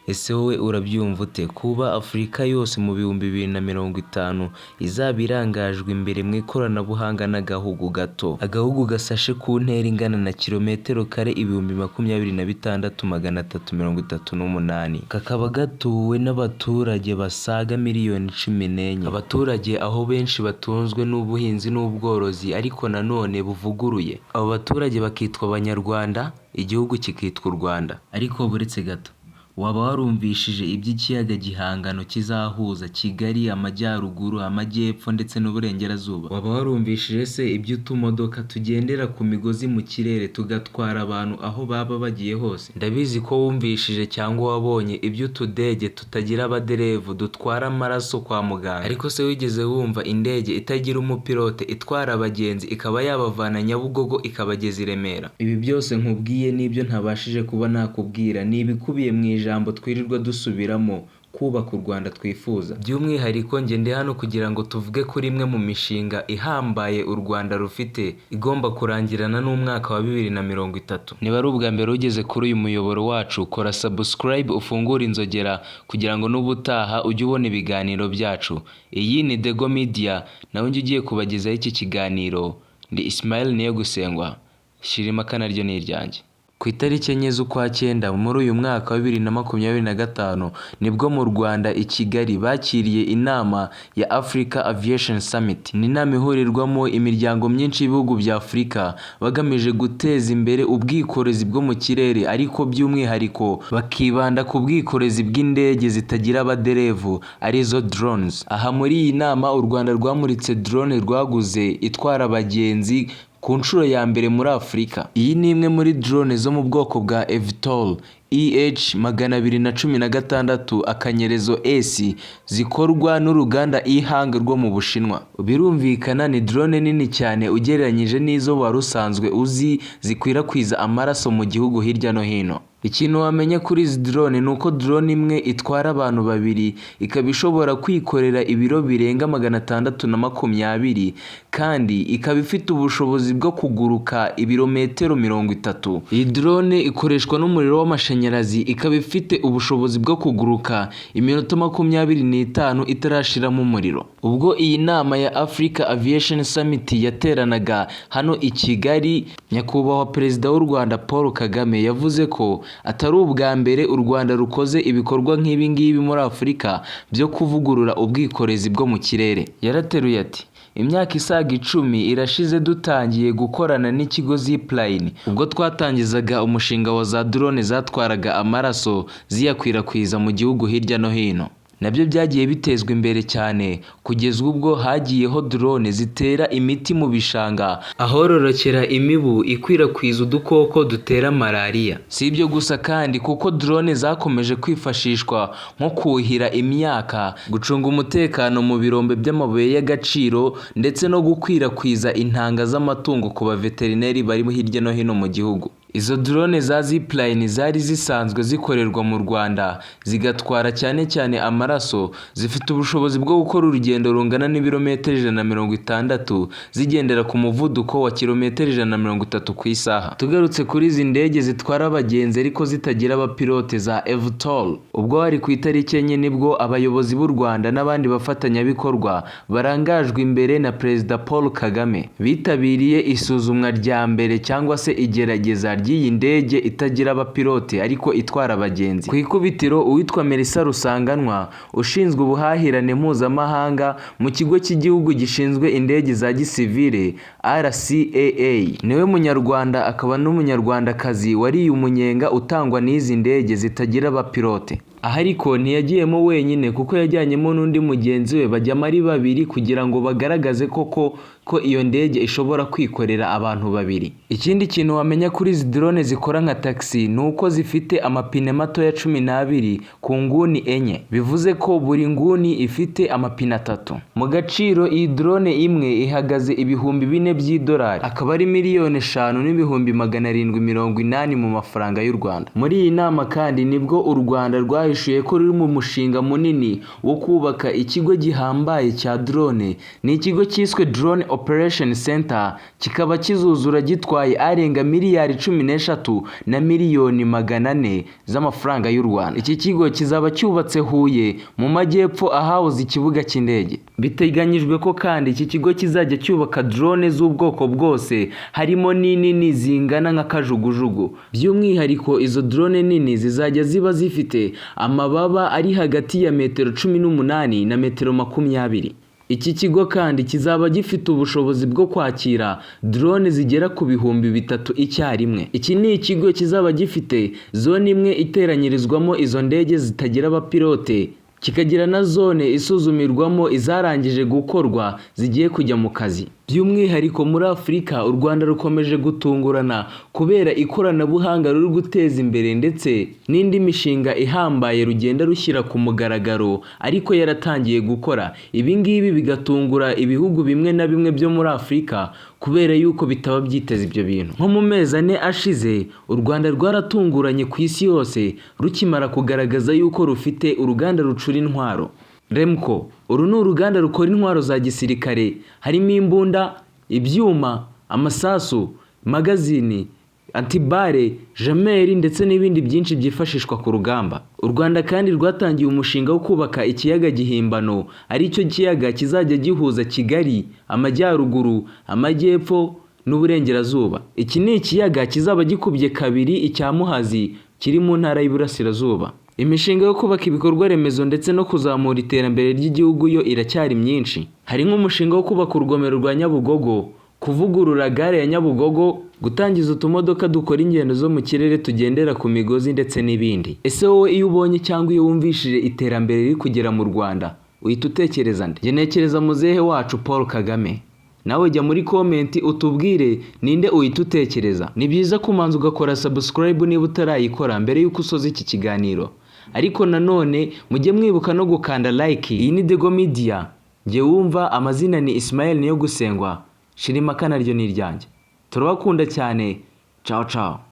Ese wowe urabyumva ute kuba Afurika yose mu 2050 izaba irangajwe imbere mu ikoranabuhanga n'agahugu gato, agahugu gasashe ku ntera ingana na kilometero kare 26,338, kakaba gatuwe n'abaturage basaga miliyoni 14, abaturage aho benshi batunzwe n'ubuhinzi n'ubworozi ariko nanone buvuguruye, abo baturage bakitwa Abanyarwanda, igihugu kikitwa u Rwanda. Ariko buretse gato, waba warumvishije iby'ikiyaga gihangano kizahuza Kigali, Amajyaruguru, Amajyepfo ndetse n'Uburengerazuba? Waba warumvishije se iby'utumodoka tugendera ku migozi mu kirere tugatwara abantu aho baba bagiye hose? Ndabizi ko wumvishije cyangwa wabonye iby'utudege tutagira abaderevu dutwara amaraso kwa muganga. Ariko se wigeze wumva indege itagira umupilote itwara abagenzi ikaba yabavana Nyabugogo ikabageza i Remera? Ibi byose nkubwiye n'ibyo ntabashije kuba nakubwira ni ibikubiye mu ijambo twirirwa dusubiramo: kubaka u Rwanda twifuza. By'umwihariko njye ndi hano kugira ngo tuvuge kuri imwe mu mishinga ihambaye u Rwanda rufite igomba kurangirana n'umwaka wa 2030. Niba ari ubwa mbere ugeze kuri uyu muyoboro wacu, kora subscribe, ufungure inzogera kugira ngo n'ubutaha ujye ubona ibiganiro byacu. Iyi ni Dego Media, nawe njye ugiye kubagezaho iki kiganiro ndi Ismail Niyogusengwa. Shirima naryo ni iryanjye. Ku itariki 4 z'ukwa cyenda muri uyu mwaka wa 2025 nibwo mu Rwanda i Kigali bakiriye inama ya Africa Aviation Summit. Ni inama ihurirwamo imiryango myinshi y'ibihugu bya Afurika bagamije guteza imbere ubwikorezi bwo mu kirere, ariko by'umwihariko bakibanda ku bwikorezi bw'indege zitagira abaderevu, arizo drones. Aha muri iyi nama u Rwanda rwamuritse drone rwaguze itwara abagenzi ku nshuro ya mbere muri Afurika. Iyi ni imwe muri drone zo mu bwoko bwa eVTOL EH 216 *S zikorwa n'uruganda EHang rwo mu Bushinwa. Birumvikana ni drone nini cyane ugereranyije n'izo wari usanzwe uzi zikwirakwiza amaraso mu gihugu hirya no hino. Ikintu wamenya kuri izi drone ni uko drone imwe itwara abantu babiri, ikaba ishobora kwikorera ibiro birenga 620, kandi ikaba ifite ubushobozi bwo kuguruka ibirometero 30. Iyi drone ikoreshwa n'umuriro w'amashanyarazi, ikaba ifite ubushobozi bwo kuguruka iminota 25 itarashiramo umuriro. Ubwo iyi nama ya Africa Aviation Summit yateranaga hano i Kigali, Nyakubahwa Perezida w'u Rwanda Paul Kagame yavuze ko atari ubwa mbere u Rwanda rukoze ibikorwa nk'ibi ngibi muri Afurika byo kuvugurura ubwikorezi bwo mu kirere. Yarateruye ati: "Imyaka isaga 10 irashize dutangiye gukorana n'ikigo Zipline, ubwo twatangizaga umushinga wa za drone zatwaraga amaraso ziyakwirakwiza mu gihugu hirya no hino. Nabyo byagiye bitezwa imbere cyane kugeza ubwo hagiyeho drone zitera imiti mu bishanga ahororokera imibu ikwirakwiza udukoko dutera malariya. Si ibyo gusa kandi, kuko drone zakomeje kwifashishwa nko kuhira imyaka, gucunga umutekano mu birombe by'amabuye y'agaciro, ndetse no gukwirakwiza intanga z'amatungo ku baveterineri bari hirya no hino mu gihugu." Izo drone za Zipline zari zisanzwe zikorerwa mu Rwanda, zigatwara cyane cyane amaraso, zifite ubushobozi bwo gukora urugendo rungana n'ibirometero 160 zigendera ku muvuduko wa kilometero 130 ku isaha. Tugarutse kuri izi ndege zitwara abagenzi ariko zitagira abapilote za eVTOL, ubwo hari ku itariki 4 nibwo abayobozi b'u Rwanda n'abandi bafatanyabikorwa barangajwe imbere na Perezida Paul Kagame bitabiriye isuzumwa rya mbere cyangwa se igerageza ry'iyi ndege itagira abapilote ariko itwara abagenzi. Ku ikubitiro, uwitwa Melissa Rusanganwa, ushinzwe ubuhahirane mpuzamahanga mu kigo cy'igihugu gishinzwe indege za gisivile RCAA, niwe munyarwanda akaba n'umunyarwandakazi wariye umunyenga utangwa n'izi ndege zitagira abapilote. Aha ariko ntiyagiyemo wenyine, kuko yajyanyemo n'undi mugenzi we, bajyamo ari babiri kugira ngo bagaragaze koko ko iyo ndege ishobora kwikorera abantu babiri. Ikindi kintu wamenya kuri izi drone zikora nka taxi ni uko zifite amapine matoya 12 ku nguni enye, bivuze ko buri nguni ifite amapine atatu. Mu gaciro, iyi drone imwe ihagaze 4,000 by'idolari, akaba ari miliyoni 5,780,000 mu mafaranga y'u Rwanda. Muri iyi nama kandi nibwo u Rwanda rwahishuye ko ruri mu mushinga munini wo kubaka ikigo gihambaye cya drone. Ni ikigo cyiswe Drone Operation Center, kikaba kizuzura gitwaye arenga miliyari cumi. 13 na miliyoni 400 z'amafaranga y'u Rwanda. Iki kigo kizaba cyubatse Huye mu majyepfo, ahahoze ikibuga cy'indege. Biteganyijwe ko kandi iki kigo kizajya cyubaka drone z'ubwoko bwose, harimo n'inini zingana nka kajugujugu. By'umwihariko, izo drone nini zizajya ziba zifite amababa ari hagati ya metero 18 na metero 20. Iki kigo kandi kizaba gifite ubushobozi bwo kwakira drone zigera ku 3000 icyarimwe. Iki ni ikigo kizaba gifite zone imwe iteranyirizwamo izo ndege zitagira abapilote, kikagira na zone isuzumirwamo izarangije gukorwa zigiye kujya mu kazi. By'umwihariko muri Afurika, u Rwanda rukomeje gutungurana kubera ikoranabuhanga ruri guteza imbere ndetse n'indi mishinga ihambaye rugenda rushyira ku mugaragaro ariko yaratangiye gukora. Ibi ngibi bigatungura ibihugu bimwe na bimwe byo muri Afurika kubera yuko bitaba byiteze ibyo bintu. Nko mu mezi 4 ashize, u Rwanda rwaratunguranye ku isi yose rukimara kugaragaza yuko rufite uruganda rucura intwaro, Remco. Uru ni uruganda rukora intwaro za gisirikare, harimo imbunda, ibyuma, amasasu, magazini, anti-balles, jammer ndetse n'ibindi byinshi byifashishwa ku rugamba. U Rwanda kandi rwatangiye umushinga wo kubaka ikiyaga gihimbano, aricyo kiyaga kizajya gihuza Kigali, amajyaruguru, amajyepfo n'uburengerazuba. Iki ni ikiyaga kizaba gikubye kabiri icya Muhazi kiri mu ntara y'Iburasirazuba. Imishinga yo kubaka ibikorwa remezo ndetse no kuzamura iterambere ry'igihugu yo iracyari myinshi. Hari nk'umushinga wo kubaka urugomero rwa Nyabugogo, kuvugurura gare ya Nyabugogo, gutangiza utumodoka dukora ingendo zo mu kirere tugendera ku migozi ndetse n'ibindi. Ese wowe iyo ubonye cyangwa iyo wumvishije iterambere riri kugera mu Rwanda, uhita utekereza nde? Njye ntekereza muzehe wacu Paul Kagame. Nawe jya muri comment utubwire ninde uhita utekereza. Ni byiza kumanza ugakora subscribe niba utarayikora mbere y'uko usoza iki kiganiro. Ariko nanone mujye mwibuka no gukanda like. Iyi ni Dego Media. Njye wumva amazina ni Ismael Niyo Gusengwa. Shirima naryo ni iryanjye. Turabakunda cyane. Ciao ciao.